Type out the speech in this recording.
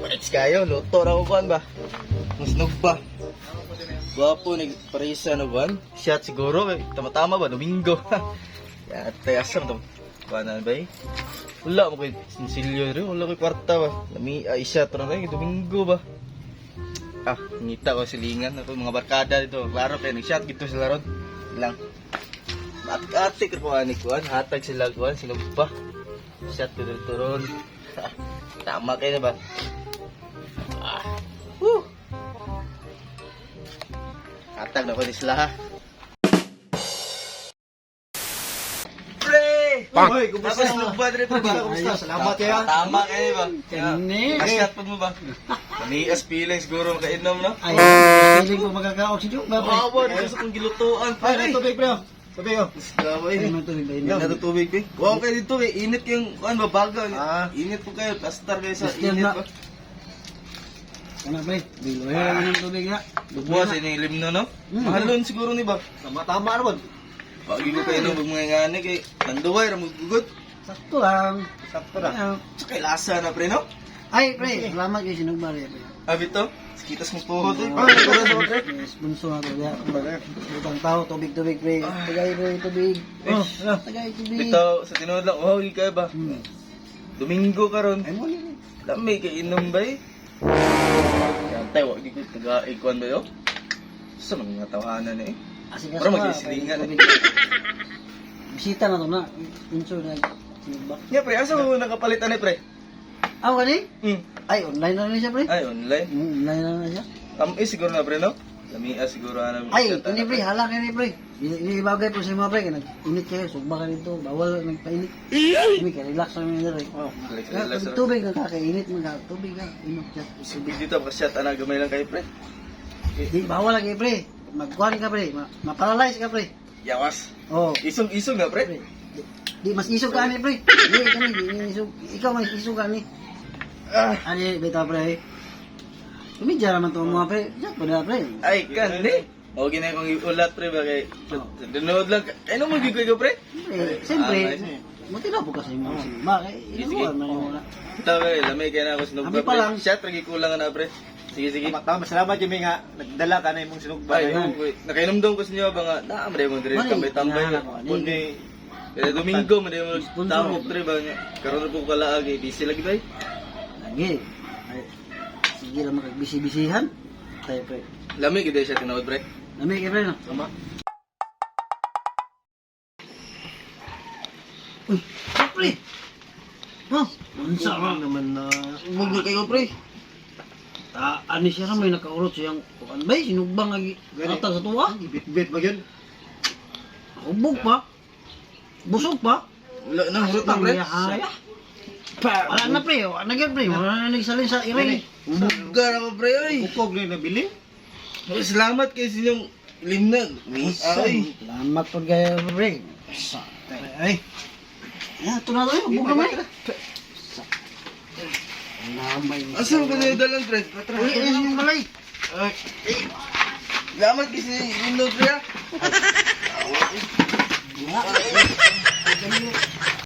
Wait kayo, luto ra ko kuan ba. Musnog ba? Gwapo ni parisa no kuan. Shot siguro kay tama-tama ba Domingo. Ya, tay asam to. Kuan na ba? Eh? Wala mo kay sinsilyo rin, wala koy kwarta ba. Lami ay shot ra na Domingo ba. Ah, ngita ko silingan ako mga barkada dito. Klaro kay nag-shot gito sila ron. Lang. Atik-atik ko ani kuan, hatag sila kuan, sila pa. Shot ko dito ron. Tama kayo na ba? Ah. Woo! Hatag na ko ni sila ha. Pre! Hoy, kumusta? Tapos lugba dire pa ba? Kumusta? Salamat kayo. Tama kayo ba? Kani. Kasyat po mo ba? Kanias feeling siguro makainom no? Ay, feeling ko magkakaok si Joe. Ba, pre? Wow, dito sa kong gilutuan. Ay, may tubig pre. Tubig oh. Grabe. Ay, may tubig ba yun? Init na tubig, pre. Wow, kayo dito, eh. Init kayong, kuan ba, baga. Ah. Init po kayo. Plaster kayo sa Plaster init na. ba? Ano, pre? Bilo, eh, ng tubig na. Buwas, ini limno, no? Mm. Mahalon siguro ni ba? Tama tama ron. Pagi ko kayo nung mga ngani kay nanduway, ramugugot. Sakto lang. Sakto ra. Ayan. Sa kay lasa na, pre, no? Ay, pre, salamat kay sinugba, pre. Abi to, sikitas mong tuhod, eh. Ah, Pre, pre, sponsor na to. Diya. Butang tao, tubig-tubig, pre. Tagay, pre, tubig. Eh, Oh, tagay, tubig. Bitaw, sa tinuod lang, wow, kayo ba? Domingo karon. Ay, mo yun. Lami kay inom ba eh? Kaya wag di ko taga-ikuan ba yun? Sa mga tawanan eh. Asik Pero magisilingan, eh. Bisita na to na. Sponsor na. Sinugba. Nga pre, asa mo nakapalitan eh pre? Ah, kani? Hmm. Ay, online na rin siya, pre. Ay, online. Online na rin siya. Tamis siguro na pre, no? Lamia siguro na. Ay, ini pre, hala ka ni pre. Ini bagay po sa mga pre, kaya nag-init kayo, sugba ka dito, bawal nagpainit. Ini kaya relax lang yun pre. Oh. Relax, Kaya relax. pag tubig na kakainit, mga tubig ka, inom siya. Subig dito, baka shot ana gamay lang kayo pre. Di, bawal lagi pre. Magkuhan ka pre, ma-paralyze ka pre. Yawas. Oh, Isong-isong na pre. pre. Di, mas isog ka ani pre. Di, kani, di, di, isog. Ikaw mas isog ka ani. Ah. Ani, beta pre. Tumidya naman to mga pre. Diyan po na pre. Ay, kan ni. O ginay kong iulat pre ba kay Dinood lang. Ay no mo gigoy ko pre. Pre, siyempre, Ah, nice. muti na po kasi mo sinugba. Kaya, Sige, sige. inuwan man yung wala. Ito pre, lamay kay na ako sinugba Ami pa pre. lang. Shot lagi kulang na pre. Sige sige. Tama tama. Salamat Jimmy nga nagdala ka na imong sinugba. Ay, okay. Nakainom daw ko sa inyo ba nga naa man mo dire Mani, tambay-tambay. kinahanglan ko, ani. Kundi kaya Domingo man mo Sponsor. tamok pre ba nga. Karon ra po kalaag eh busy lagi bay. Lagi. Ay, sige lang makagbisi-bisihan. Tayo pre. Lami gid siya tinuod pre. Lami kay pre no. Tama. Uy, oh, pre. Oh, unsa ra naman na. Bugol kayo pre. Ta ani siya ra may nakaurot siyang kuan bay sinugbang agi Gani. atag sa tuwa. Ibit-bit ba yun? Hubog pa. Busog pa. Wala na hurot na pre. Ay, wala na pre, wala na gyud pre. Wala na nagsalin sa iray. Buga na ko pre oy. Ukog na yung nabili. Uy, salamat kay sa inyong limnag. Ay. Salamat po kayo pre. Ay. Ya, ito na tayo. Hubog naman. Lamay. Asa mo kayo dalan pre? Uy, ayun yung balay. Ay. Salamat kay sa inyong limnag pre. ah. Wala.